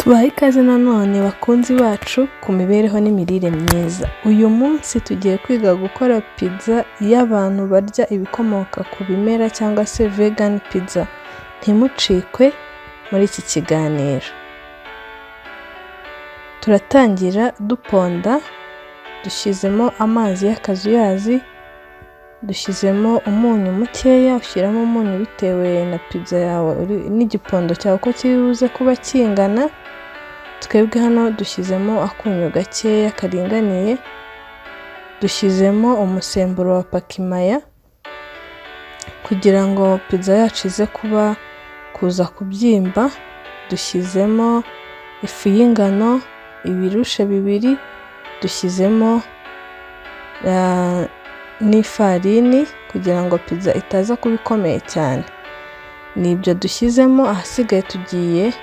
Tubahe ikaze nanone bakunzi bacu ku mibereho n'imirire myiza. Uyu munsi tugiye kwiga gukora pizza y'abantu barya ibikomoka ku bimera cyangwa se vegan pizza. Ntimucikwe muri iki kiganiro. Turatangira duponda, dushyizemo amazi y'akazuyazi, dushyizemo umunyu mukeya, ushyiramo umunyu bitewe na pizza yawe n'igipondo cyawe uko kiri buze kuba kingana. Twebwe hano dushyizemo akunyu gakeya karinganiye, dushyizemo umusemburo wa pakimaya kugira ngo pizza yacu ize kuba kuza kubyimba. Dushyizemo ifu y'ingano ibirushe 2, dushyizemo n'ifarini kugira ngo pizza itaza kuba ikomeye cyane. Ni ibyo dushyizemo, ahasigaye tugiye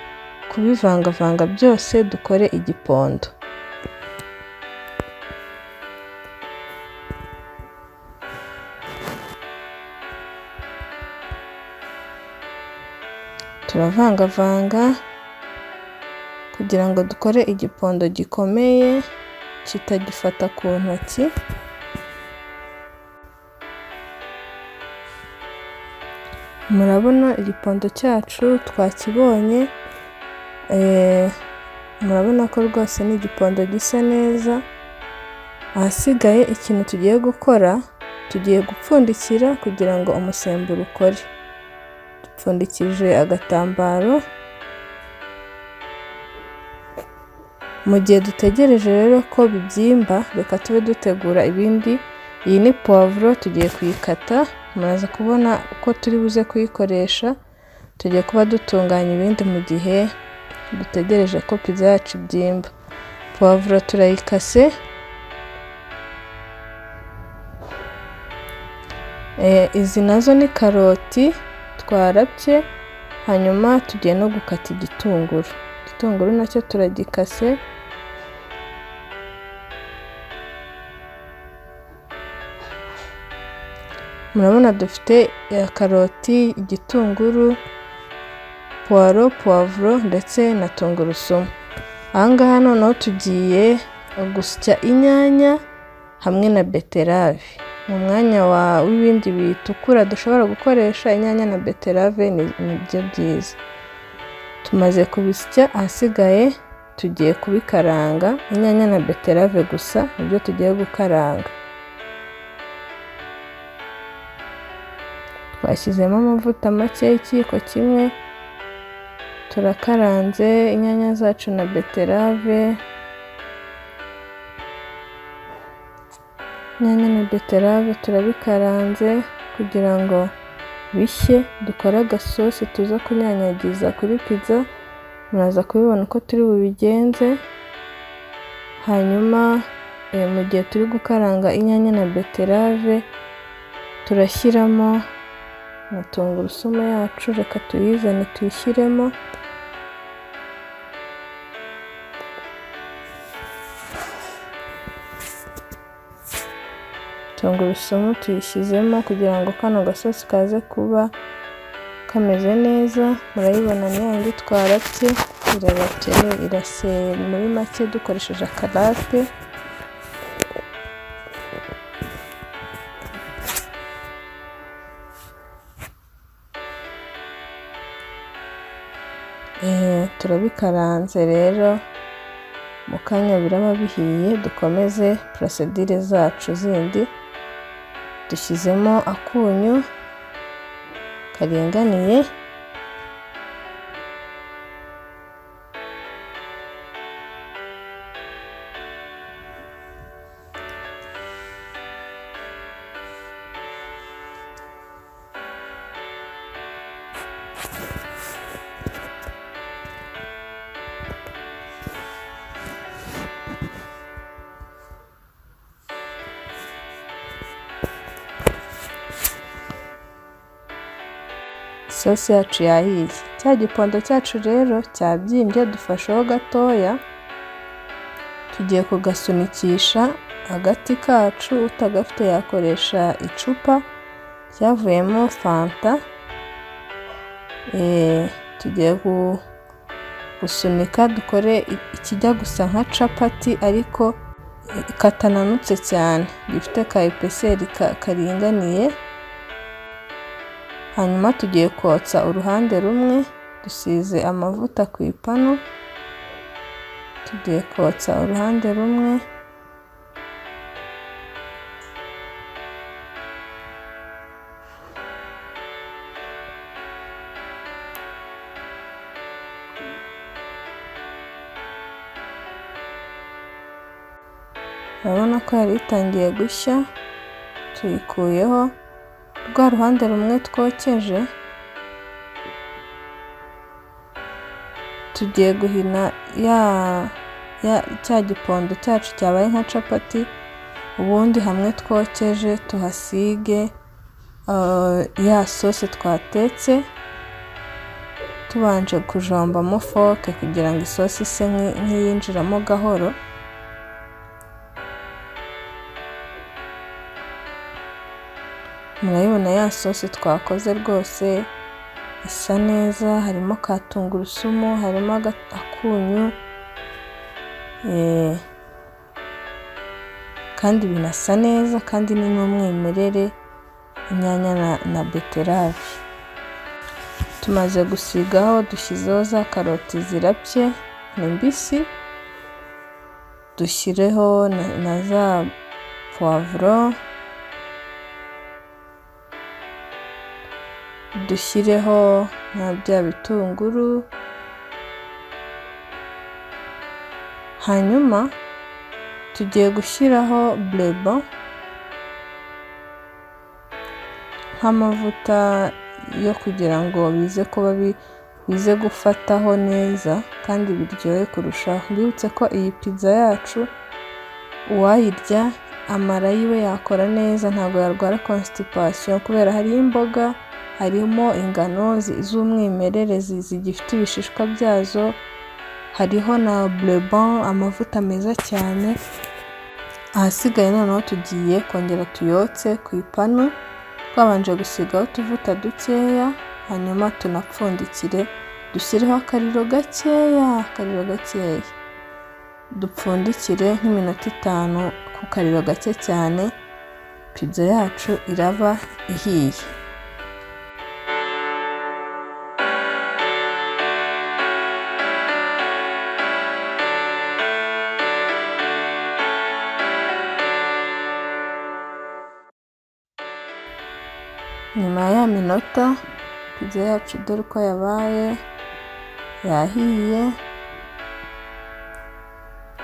kubivangavanga byose dukore igipondo. Turavangavanga kugira ngo dukore igipondo gikomeye kitagifata ku ntoki. Murabona igipondo cyacu twakibonye, murabona ko rwose ni igipondo gisa neza. Ahasigaye ikintu tugiye gukora, tugiye gupfundikira kugira ngo umusemburo ukore. Dupfundikije agatambaro. Mu gihe dutegereje rero ko bibyimba, reka tube dutegura ibindi. Iyi ni puwavuro tugiye kuyikata, muraza kubona uko turi buze kuyikoresha. Tugiye kuba dutunganya ibindi mu gihe dutegereje ko pizza yacu ibyimba. Puwavuro turayikase. Izi nazo ni karoti twarapye, hanyuma tugiye no gukata igitunguru. Igitunguru nacyo turagikase. Murabona dufite karoti, igitunguru, puwaro, puwavuro ndetse na tungurusumu. Aha ngaha noneho tugiye gusya inyanya hamwe na beterave. Mu mwanya w'ibindi bitukura dushobora gukoresha inyanya na beterave ni byo byiza. Tumaze kubisya, ahasigaye tugiye kubikaranga, inyanya na beterave gusa nibyo tugiye gukaranga. Twashyizemo amavuta make ikiyiko kimwe, turakaranze inyanya zacu na beterave. Inyanya na beterave turabikaranze kugira ngo bishye, dukore agasosi tuza kunyanyagiza kuri pizza. Muraza kubibona uko turi bubigenze. Hanyuma mu gihe turi gukaranga inyanya na beterave, turashyiramo na tungurusumu yacu, reka tuyizane tuyishyiremo. Tungurusumu tuyishyizemo kugira ngo kano gasosi kaze kuba kameze neza. Murayibona ni yayindi twarapye, irarapye, iraseye muri make dukoresheje akarape. Turabikaranze rero, mu kanya biraba bihiye, dukomeze procédure zacu zindi. Dushyizemo akunyu karinganiye. Isosi yacu yahiye. Cya gipondo cyacu rero cyabyimbye, dufasheho gatoya, tugiye kugasunikisha agati kacu. Utagafite yakoresha icupa ryavuyemo fanta. Tugiye Gusunika dukore ikijya gusa nka capati ariko katananutse cyane, gifite ka épaisseur karinganiye. Hanyuma tugiye kotsa uruhande rumwe, dusize amavuta ku ipanu, tugiye kotsa uruhande rumwe. Urabona ko yari itangiye gushya, tuyikuyeho. Rwa ruhande rumwe twokeje, tugiye guhina ya cya gipondo cyacu cyabaye nka capati, ubundi hamwe twokeje tuhasige ya sauce twatetse, tubanje kujombamo fork kugira ngo isosi ise nk'iyinjiramo gahoro. Murabibona ya sauce twakoze rwose isa neza, harimo ka tungurusumu, harimo akunyu, kandi binasa neza kandi ni n'umwimerere, inyanya na betterave. Tumaze gusigaho, dushyizeho za karoti zirapye, ni mbisi, dushyireho na za poivron, dushyireho na bya bitunguru, hanyuma tugiye gushyiraho beurre nk'amavuta yo kugira ngo bize kuba bize gufataho neza kandi biryohe kurushaho. Mbibutse ko iyi pizza yacu uwayirya amara yiwe yakora neza, ntabwo yarwara constipation kubera hariho imboga, harimo ingano z'umwimerere zigifite ibishishwa byazo, hariho na beurre, amavuta meza cyane. Ahasigaye noneho tugiye kongera tuyotse ku ipanu, twabanje gusigaho utuvuta dukeya, hanyuma tunapfundikire, dushyireho akariro gakeya, akariro gakeya, dupfundikire nk'iminota 5 ku kariro gake cyane, pizza yacu iraba ihiye. Nyuma ya minota pizza yacu dore uko yabaye, yahiye,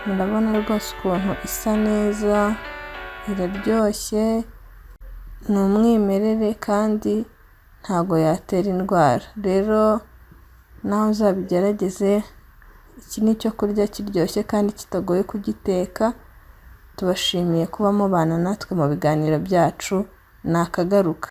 murabona rwose ukuntu isa neza, iraryoshye, ni umwimerere kandi ntago yatera indwara. Rero nawe uzabigerageze, iki ni icyo kurya kiryoshye kandi kitagoye kugiteka. Tubashimiye kuba mubana natwe mu biganiro byacu, ni akagaruka.